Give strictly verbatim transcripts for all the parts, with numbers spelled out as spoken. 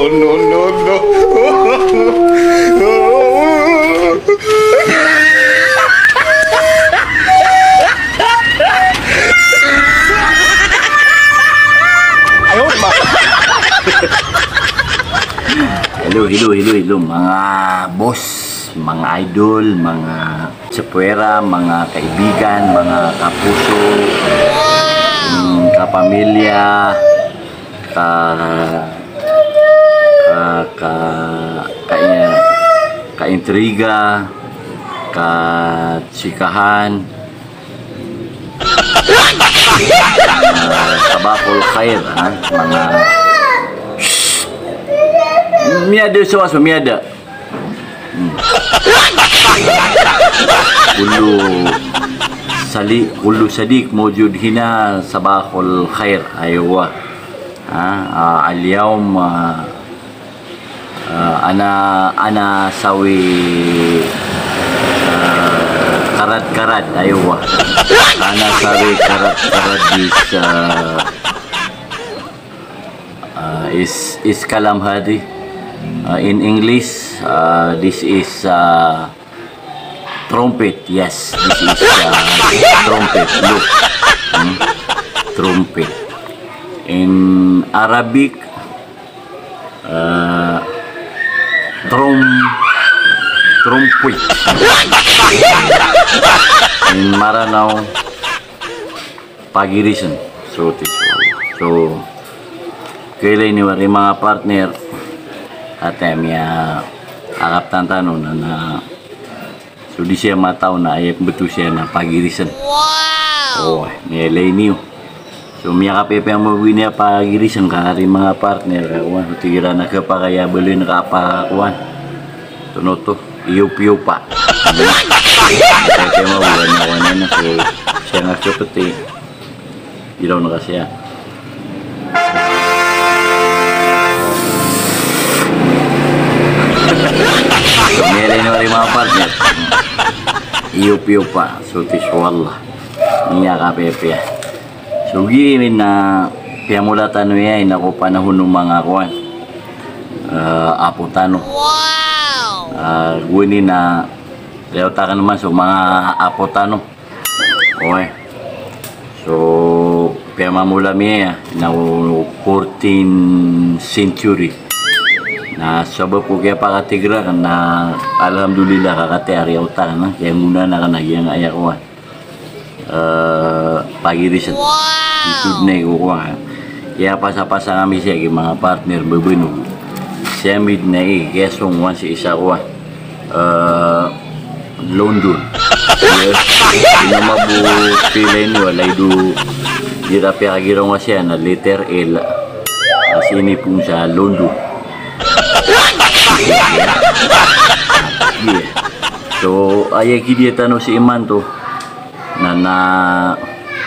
No, no, no. Hello, hello, hello, hello, mga boss, mga idol, mga tsapwera, mga kaibigan, mga kapuso, mm, kapamilya, ka, ka, ka, ka, kaintriga, kachikahan. Ah, sabahul khair, ha? Mga, shh! Miyada so aso, miyada. Hmm. Kullu sali-, kullu sadiq mawjud hina, sabahul khair. Aywa. Ha, ah, al-yawm, ah, ah, ana, ana sawi, ah, karad-karad, aywa. Ana sawi karad-karad is, ah, ah, is, is kalam hadi. Ah, in English, ah, this is, ah, trumpet, yes. This is, uh, trumpet. Look. Hmm? Trumpet. In Arabic, uh, trum-, trumpet. In Maranao, pagirisan. So, this one. So, kailay niyo ari manga partner, ati a miyakaptan tano na, na, so di siya mataw na aya pmbtowan iyan na pagirisan. Wow! O, miyailay niyo. So, miyakapipiya mambo ini a pagirisan ka ari manga partner, ka kowan, so tig iran a khapakay a baloy na kapakowan. Tonoto, iyop-iyopa. Kaya kaya mabuhay na wala na ko siya nga kapatid. Iraw na kasi yan. So, miyailay niyo ari manga partner. Iyop-iyopa. So, tig so Allah. Miyakapipiya. So, giya na piyamolatan o iya, ina ko panahon o manga kowan. Ah, apo tano. Wow! Ah, gowani na, layotakan man so manga apo tano. Okay. So, piyamamola mi iya, ina ko fourteen century. Na sabap ko kiyapakatigra na, alhamdulillah, ka kati ari a otak na, kiyangona na ka na giyangkaya kowan. Eh, pagirisan. Wow! Itod na iko kowan. Kiyapasapasang ami siya ki manga partner babanog. Siya mid na i, kiyasong wan si isa kowan. Eh, London. Yes. Ino mabo pilay niyo, walay do di rapiya kagiraw nga siya na letter L. As ini pun sa London. Yeah. So, aya kidiya tano si imanto. Na, na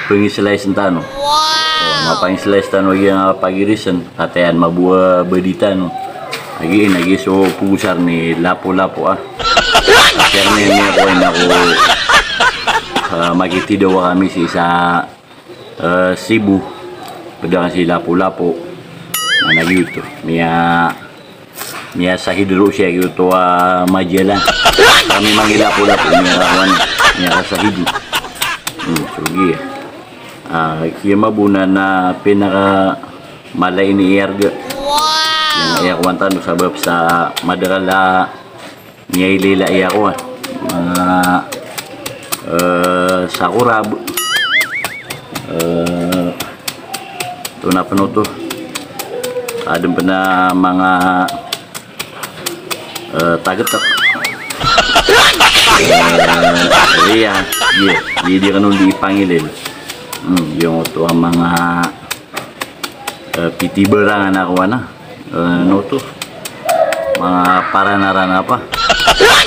pangislaisen tano. Wow! O, mapangislaisen tano giyangkaya pagirisan, katayan mabowa badi tano. Lagi, lagi so pogosar ni lapo-lapo, ah. Sir, ni, ni ako, ni ako, ah, makitidawa kami si isa, ah, Cebu. Pd aken si lapo-lapo. Na, lagi oto. Miya Miyasahid roo siya giyoto a Magellan. Kami mangilapo-lapo, miyakawan, miyakasahid. Hmm, so giya. Ah, kiya mabona na pinakamala ini iyarga. Wow! Iyang iyakowan tano sabap sa madakl a miyailay-ilay iyakowan. Manga, eh, sakorab. Eh, Tonaa pn oto. Adn pn a manga, eh, tagetek. Eh, iya, iya, di, di kano di ipangilay. Hmm, giyangkoto a manga, eh, pitibarangan ako ana. Eh, ano oto? Manga paranaran apa? Eh,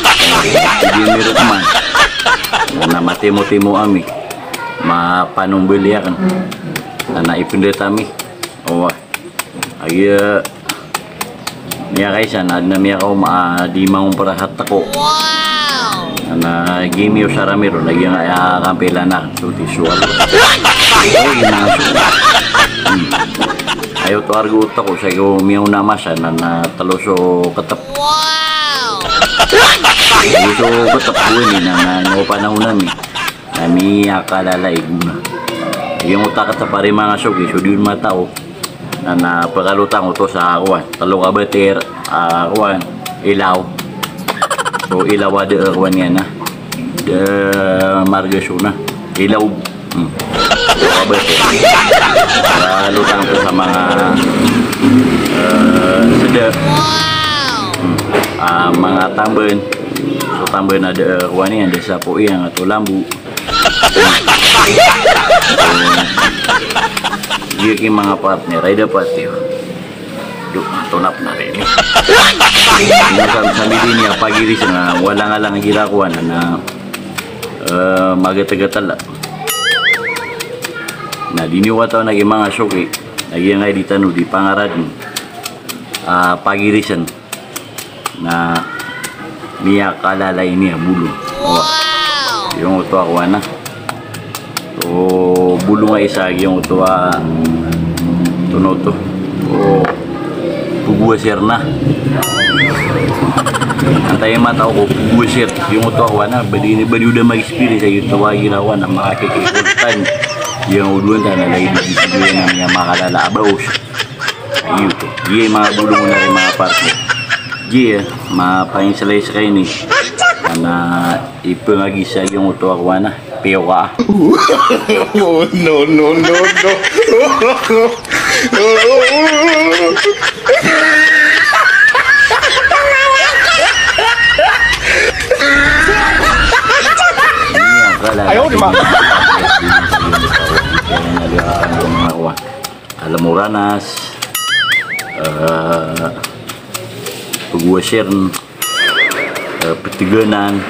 di mirok man. Na matimo-timo ami. Mapanombali aken. Na ipndet ami. Owa. Agi, eh, miyakaisa na adn a miyakaoma a di mangompra sa teko. Na gimi o sarami ron, lagi nga, ah, kampilan na. So, di suwal. Ay, gina, so. Hmm. Aya oto a argo oto ko sa iyo miyaona a masa na, na telo so ketep. Telo so ketep bo ini na, na, na opama na oto ami. Na miyakalala i gona. Iyo oto a ketep a ri manga soki, so di on matao. Na, na pekalotang oto sa kowan, telo ka batir, ah, kowan, ilaw. So, ilaw a da, eh, kowan iyan na. Da marga so na. Ilaw. Hmm. Ilaw ka batir. Pekalotang oto sa manga, eh, seda. Hmm. Ah, manga tamban. So, tamban a da, eh, kowan iyan, da sapo iyan, ato lambo. Giya ki manga partner, ay dapat iyo. Do, tonap na rin. Ino sa, sa midi niya pagirisan na walang-alang girakowan na, eh, magatagatal. Na di niyo katawan a giya manga soki, na giya ngay di tano di pangarad. Ah, pagirisan. Na miyakalala ini a bolong. Wow! Iyo oto a kowan a. So bolong a isa, iyo oto a, oto na oto. So pagowasir na. Antaa i matao ko pagowasir. Iyo oto a kowan a, ba di, ba di oda mag-experience a iyo oto a girakowan a makakikipultan. Iyo oto a kowan a lagid i di sibili na miyamakalala a baos. Iyo oto. Giya i manga bolong na ri manga partner. Giya, mapainselay sa kay ini. Ana ipengagisa iyo oto a kowan a. Piyo ka. No, no, no, no. Ayaw, di ba? Alam mo, ranas, eh, pagowasir, eh, peteganan,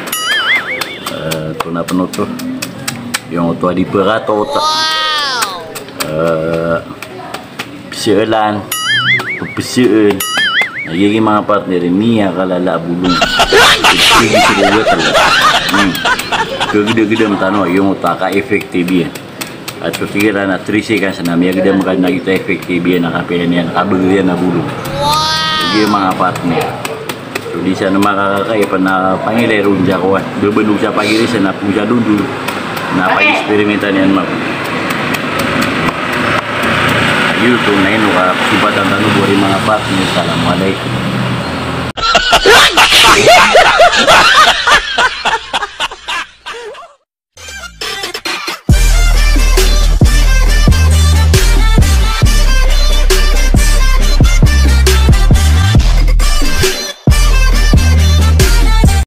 eh, oto na pen oto. Iyo oto a di pekatot. Eh, peseelan, pepeseen. Na giya ki manga partner, miyakalala a bolong. Tig iyan so bolong. Hmm. Kegedagedam tano, iyo oto a ka-effective iyan. Ato tig iran a three seconds na miyagedam ka na giyoto a effective iyan a kapiya niyan, kabegay iyan a bolong. Giya manga partner. So di san makakakay pen a pangilay ron sa kowan. Bebenog sa pagirisan na pon sa dondon. Na pag-experimenta niyan mako. Iyo oto na ino ka sumpatan tano bo ri manga partner. Assalamualaikum.